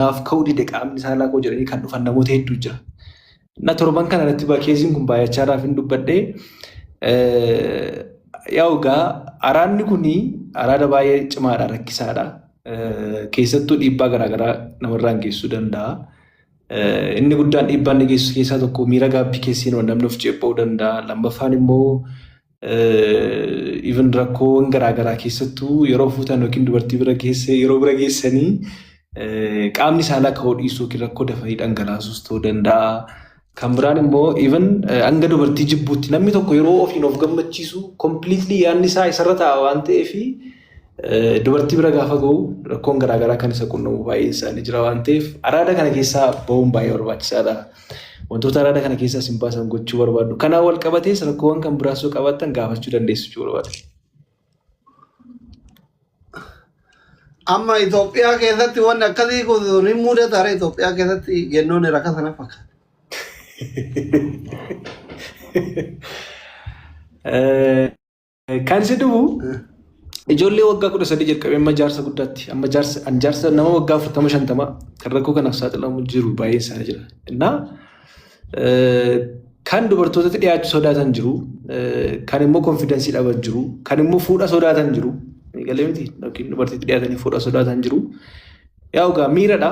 Naaf ka'uu dide qaamni saalaa koo jedhanii kan dhufan namoota hedduu jira. Na torban kana irratti keeziin kun baay'achaa irraaf hin dubbadhe. Yaa'u egaa araadni kun araada baay'ee cimaadha rakkisaadha. Keessattuu dhiibbaa garaagaraa namarraan geessisuu danda'a. Inni guddaan dhiibbaa inni geessisu keessaa tokko miira gaabbii keessa seenuun namni of ceepha'uu danda'a. Lammaffaan immoo even rakkoowwan garaagaraa keessattuu yeroo fuutan yookiin dubartii bira geesse yeroo bira geessanii qaamni saalaa ka'uu dhiisuu yookiin rakkoo dafanii dhangalaasuus ta'uu danda'a. Kan biraan immoo even hanga dubartii jibbuutti namni tokko yeroo ofiin of gammachiisu completely yaadni isaa isarra taa'a waan ta'eef dubartii bira gaafa ga'u rakkoon garaagaraa kan isa qunnamu baay'een isaanii jira waan ta'eef araada kana keessaa bahuun baay'ee barbaachisaadha. Wantoota araada kana keessaa isin baasan gochuu barbaaddu. Kanaan wal qabatees rakkoowwan kan biraas yoo qabaattan gaafachuu dandeessu jechuu barbaada. Amma Itoophiyaa keessatti wanni akkasii kun ni mudata ree Itoophiyaa keessatti jennoon rakkasa na fakkaata. Kan si dhibu ijoollee waggaa 13 jalqabee amma jaarsa guddaatti amma jaarsa an jaarsa nama waggaa 40 50 kan rakkoo kanaaf saaxilamu jiru baay'een isaanii jira. Innaa kan dubartootatti dhiyaachuu sodaatan jiru, kan immoo konfidensii dhaban jiru, kan immoo fuudha sodaatan jiru. Galee miti yookiin dubartiitti dhiyaatanii fuudha sodaatan jiru. Yaa egaa miiradha.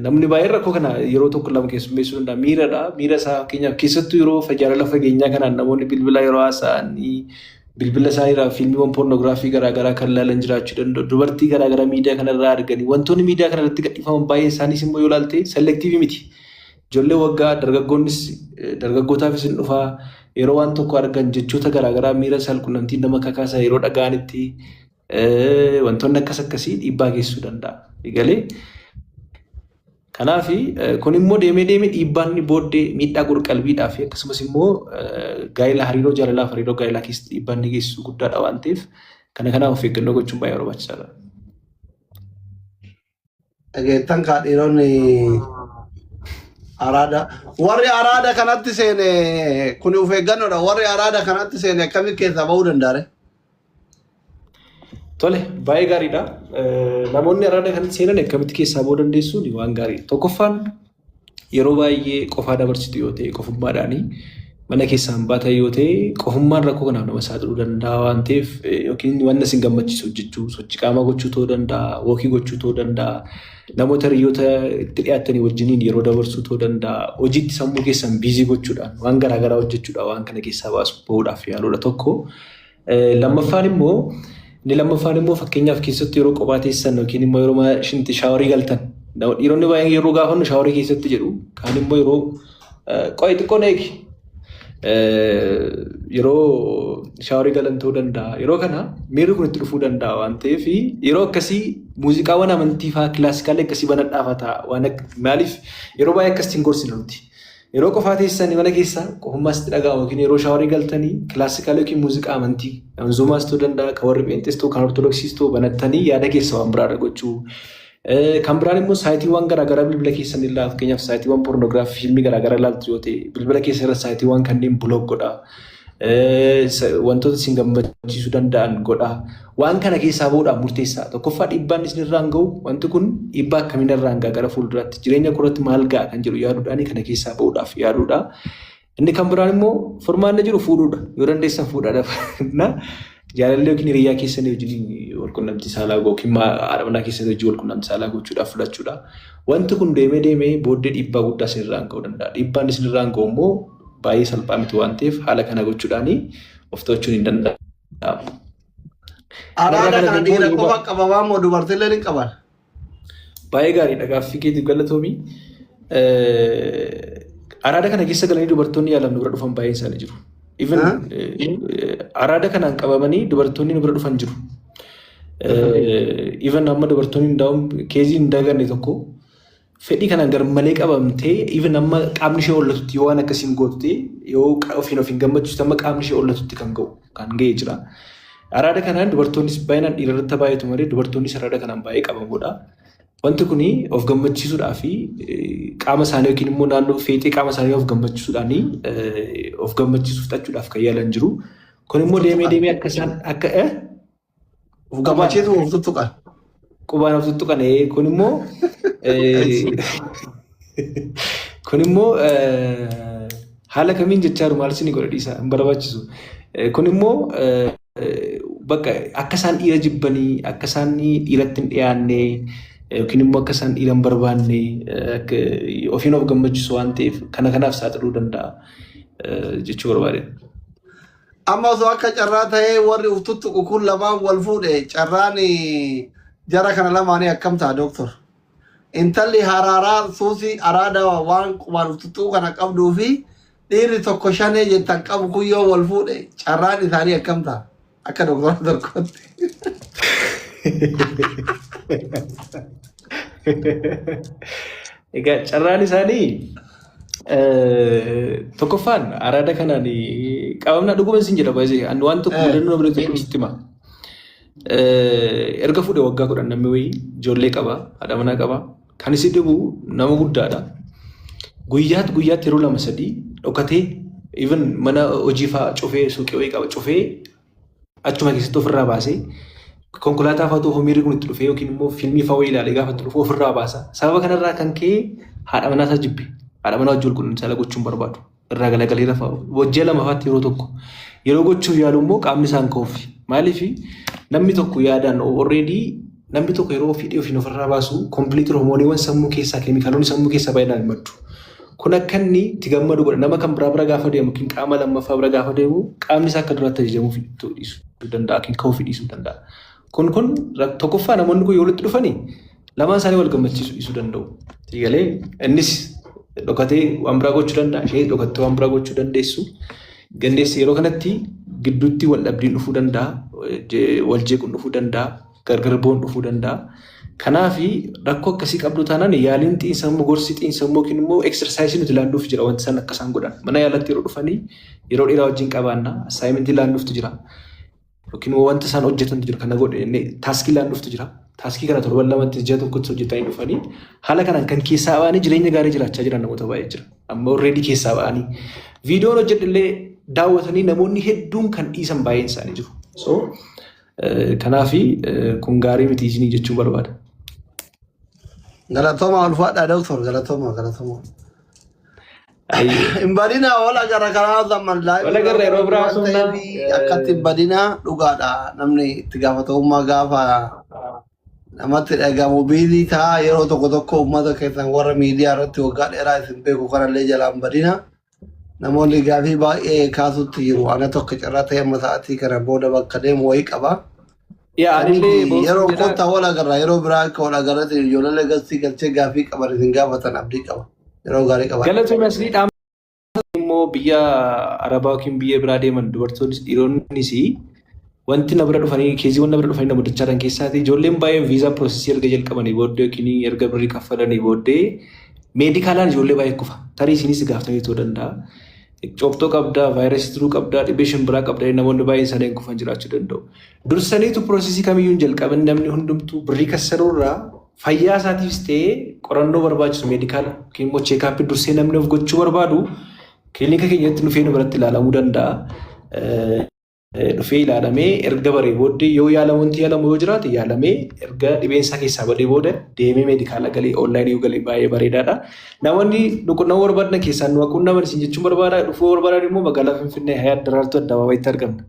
Namni baay'een rakkoo kana yeroo tokko lama keessummeessuu danda'a. Miiradha. Miira isaa fakkeenyaaf keessattuu yeroo jaalala fageenyaa kanaan namoonni bilbila yeroo haasa'an bilbila isaaniirraa fiilmiiwwan poornoogiraafii garaagaraa kan ilaalan jiraachuu danda'u. Dubartii garaagaraa miidiyaa kanarraa arganii wantoonni miidiyaa kanarratti gadhiifaman baay'een isaaniis immoo yoo ilaalte selektiivii miti. Ijoollee waggaa dargaggoonnis dargaggootaafis hin dhufaa yeroo waan tokko argan jechoota garaagaraa miira saalqunnamtii nama kakaasan yeroo dhaga'anitti Wantoonni akkas akkasii dhiibbaa geessisuu danda'a. Egalee kanaaf kun immoo deemee deemee dhiibbaan inni booddee miidhaa qorqalbiidhaa fi akkasumas immoo gaa'ela hariiroo jaalalaaf hariiroo gaa'elaa keessatti dhiibbaan inni geessisu guddaadha waan ta'eef kana kanaaf of eeggannoo gochuun baay'ee barbaachisaadha. Dhageettan kaa dhiironni araada. Warri araada kanatti seene kun of eeggannoodha. Warri araada kanatti seene akkamitti keessaa bahuu danda'a? Ree? Tole, baay'ee gaariidha. Namoonni araada kanatti seenan akkamitti keessaa bahuu dandeessuun waan gaariidha. Tokkoffaan yeroo baay'ee qofaa dabarsitu yoo ta'e qofummaadhaanii mana keessaan baatan yoo ta'e qofummaan rakkoo kanaaf nama saaxiluu danda'a waan ta'eef yookiin wanta isin gammachiisu hojjechuu sochii qaamaa gochuu ta'uu danda'a wookii gochuu ta'uu danda'a namoota hiriyoota itti dhiyaattanii wajjiniin yeroo dabarsuu ta'uu danda'a hojiitti sammuu keessan biizii gochuudhaan waan garaagaraa hojjechuudhaan waan kana keessaa baasu bahuudhaaf yaaluudha tokko. Lammaffaan immoo inni lammaffaan immoo fakkeenyaaf keessattuu yeroo kophaa teessan yookiin immoo yeroo mana shinti shaaworii galtan dhiironni baay'een yeroo gaafannu shaaworii keessatti jedhu kaan immoo yeroo qo'i xiqqoo na eegi yeroo shaaworii galan ta'uu danda'a yeroo kana miirri kun itti dhufuu danda'a waan ta'eef yeroo akkasii muuziqaawwan amantii fa'aa kilaasikaalii akkasii banadhaa fa'aa ta'a waan maaliif yeroo baay'ee akkasitti hin gorsinu nuti. Yeroo qofaa teessanii mana keessa qofummaa sitti dhaga'amu yookiin yeroo shaaworii galtanii kilaasikaalii yookiin muuziqaa amantii manzuumaas ta'uu danda'a, kan warri pheenxees ta'uu, kan ortodoksiis ta'uu banattanii yaada keessa waan biraarra gochuu. Kan biraan immoo saayitiiwwan garaagaraa bilbila keessan illaa fakkeenyaaf saayitiiwwan poornoogiraafii fiilmii garaagaraa ilaaltu yoo ta'e bilbila keessa irra saayitiiwwan kanneen bulook godhaa. Wantoota isin gammachiisuu danda'an godhaa. Waan kana keessaa bahuudhaaf murteessaa. Tokkoffaa dhiibbaan isin irraan gahu wanti kun dhiibbaa akkamiin irraan gaha gara fuulduraatti jireenya koorratti maal ga'a kan jedhu yaaduudhaan kana keessaa bahuudhaaf yaaduudha. Inni kan biraan immoo furmaanni jiru fuudhuudha. Yoo dandeessan fuudhaa na jaalallee yookiin hiriyyaa keessanii wajjin walqunnamtii saalaa yookiin haadha manaa keessanii wajjin walqunnamtii saalaa gochuudhaaf filachuudha. Wanti kun deemee deemee booddee dhiibbaa guddaa isin irraan ga'uu danda'a. Dhiibbaan isin irraan ga'u immoo baay'ee salphaa miti waan ta'eef haala kana gochuudhaan of to'achuun hin danda'amu. Kanarraa Araada kana kana immoo dhiira yeroo qofa qabamaa moo dubartiillee ni qaban? Baay'ee gaariidha gaaffii keetiif galatoomi. Araada kana keessa galanii dubartoonni yaalam nu bira dhufan baay'een isaanii jiru. Even araada kanaan qabamanii dubartoonni nu bira dhufan jiru. Even amma dubartoonni hundaa'uun keezii hin daganne tokko Fedhii kanaan garmalee qabamtee even amma qaamni ishee hollatutti yoo waan akkasiin gootu ta'e yoo ofiin of hin gammachiistu amma qaamni ishee hollatutti kan ga'u kan ga'e jira. Araada kanaan dubartoonnis baay'inaan dhiira irratti baay'atu malee dubartoonnis araada kanaan baay'ee qabamuudha. Wanti kun of gammachiisuudhaa fi qaama isaanii yookiin immoo naannoo feexee qaama isaanii of gammachiisuudhaan of gammachiisuuf fixachuudhaaf kan yaalan jiru. Kun immoo deemee deemee akka isaan akka Of gammachiisu of tuttuqan. Qubaan of tuttuqan kun immoo Kun immoo haala kamiin jechaa jiru maal isin godha dhiisa hin barbaachisu. Kun immoo bakka akka isaan dhiira jibbanii, akka isaan dhiiratti hin dhiyaanne yookiin immoo akka isaan dhiira hin barbaanne ofiin of gammachiisu waan ta'eef kana kanaaf saaxiluu danda'a jechuu barbaade. Amma osoo akka carraa ta'ee warri uf tuttuqu kun lamaan wal fuudhe, carraan jara kana lamaanii akkam ta'a, dooktor? Intalli haraaraa suusii araada waan qubaan uf tuttuqu kana qabduu fi dhiirri tokko shanee jettan qabu kun yoo wal fuudhe, carraan isaanii akkam ta'a? Akka doktora tokkotti. Egaa carraan isaanii tokkoffaan araada kanaan qabamna dhuguma isin jedha baay'ee ani waan tokko mudannoo bira tokko sitti hima. Erga fuudhe waggaa 10 namni wayii ijoollee qaba, haadha manaa qaba. Kan isi dhibu nama guddaadha. Guyyaatti guyyaatti yeroo lama sadii dhokatee, even mana hojii fa'aa cufee, suuqii wayii qaba cufee, achuma keessatti ofirraa baasee, konkolaataa fa'aa otoo miirri kun itti dhufee yookiin immoo fiilmii fa'aa wayii ilaalee gaafa itti dhufu ofirraa baasa. Sababa kanarraa kan ka'e haadha manaa isaa jibbe. Haadha manaa wajjin walqunnamtii saalaa gochuu hin barbaadu. Irraa galagalee rafa. Ji'a lama fa'aatti yeroo tokko. Yeroo gochuuf yaalu immoo qaamni isaan ka'uufi. Maaliif? Namni tokko yaadaan already, namni tokko yeroo ofii ofiin ofirraa baasu complete hormooniiwwan sammuu keessaa, keemikaalonni sammuu keessaa baay'inaan hin maddu. Kun akka inni itti gammadu godha. Nama kan biraa bira gaafa deemu yookiin qaama lammaffaa bira gaafa deemu qaamni isaa akka duraatti ajajamuu dhiisuu danda'a yookiin ka'uu dhiisuu danda'a. Kun tokkoffaa namoonni kun yoo walitti dhufanii lamaan isaanii wal gammachiisuu dhiisuu danda'u. Galee innis dhokatee waan biraa gochuu danda'a, isheenis dhokattee waan biraa gochuu dandeessu. Gandeessi yeroo kanatti gidduutti wal dhabdiin dhufuu danda'a, wal jeequun dhufuu danda'a, gargar bu'uun dhufuu danda'a. Kanaaf rakkoo akkasii qabdu taanaan yaaliin xiinsammuu, gorsi xiinsammuu yookiin immoo exercise nuti laannuuf jira wanti isaan akka isaan godhan. Mana yaalatti yeroo dhufanii yeroo dheeraa wajjin qabaanna, assignment laannuuftu jira. Yookiin immoo wanta isaan hojjetantu jira, kana godhe jennee task laannuuftu jira. Task kana torban lamatti, ji'a tokkotti hojjetanii dhufanii haala kanaan kan keessaa ba'anii jireenya gaarii jiraachaa jiran namoota baay'ee jira. Amma already keessaa ba'anii viidiyoon hojjedhillee daawwatanii namoonni hedduun kan dhiisan baay'een isaanii jiru. So kanaafi kun gaarii miti isinii jechuu barbaada. Galatooma, ulfaadhaa dooktor, galatooma, galatooma. Hin badinaa, wal agarra karaa zaman. Wal agarra yeroo biraa haasofnaa. Akkatti hin badinaa, dhugaadha, namni itti gaafatamummaa gaafa namatti dhagamu busy ta'a yeroo tokko tokko. Uummata keessan warra miidiyaa irratti waggaa dheeraa isin beeku kanallee jalaa hin badina. Namoonni gaafii baay'ee kaasutti jiru. Ana tokko carraa ta'e amma sa'aatii kana booda bakka deemu wayii qaba. Yaa, anillee boosuu Yeroo jedha. kottaa wal agarra, yeroo biraa akka wal agarratti ijoollee gastii galchee gaafii qaban isin gaafatan abdii qaba. Yeroo gaarii qaba. Galatoomii asii dhaamsa immoo biyya Arabaa yookiin biyya biraa deeman dubartoonnis dhiironnis wanti na bira dhufanii caseiiwwan na bira dhufanii na mudachaa jiran keessaati ijoolleen baay'een viizaa process erga jalqabanii booddee yookiin erga birrii kaffalanii booddee medicalaan ijoollee baay'ee kufa. Tarii isinis gaafatanii ta'uu danda'a. Cooftoo qabdaa, vaayirasii turuu qabdaa, dhibee shimbiraa qabdaa, namoonni baay'een isaanii kufan jiraachuu danda'u. Dursaniitu process kamiyyuu hin jalqabin, namni hundumtuu birrii kassaruurraa fayyaa isaatiifis ta'ee qorannoo barbaachisu medical yookiin immoo checkup dursee namni of gochuu barbaadu kilinika keenyatti dhufee nu biratti ilaalamuu danda'a. Dhufee ilaalamee erga baree booddee yoo yaalamu, wanti yaalamu yoo jiraate yaalamee, erga dhibeen isaa keessaa badee booda deemee medical galee online yoo galee baay'ee bareedaadha. Namoonni nu qunnamuu barbaadan keessaan nu quunnaman isin jechuun barbaada. Dhufuu barbaadan immoo magaalaa Finfinnee, Hayaat Daraartuu Addabaabayitti argamna.